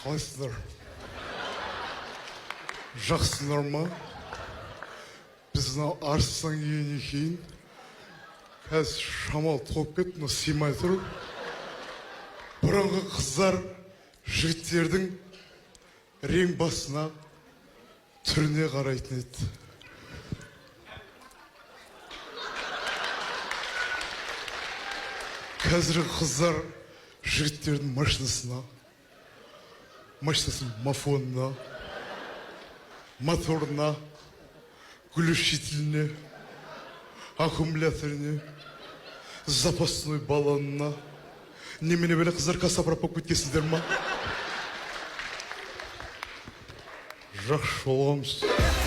Қалайсыздар, жақсысыңдар ма? Біз мынау Арыстан келгеннен кейін қазір шамал толып кетті, мынау сыймай тұр. Бұрынғы қыздар жігіттердің рең басына, түріне қарайтын еді. Қазіргі қыздар жігіттердің машинасына, машинасының мафонына, моторына, глушителіне, аккумуляторіне, запасной баллонына. Немене, бәле, қыздар, костоправ болып кеткенсіңдер ма? Жақсы, жолығамыз.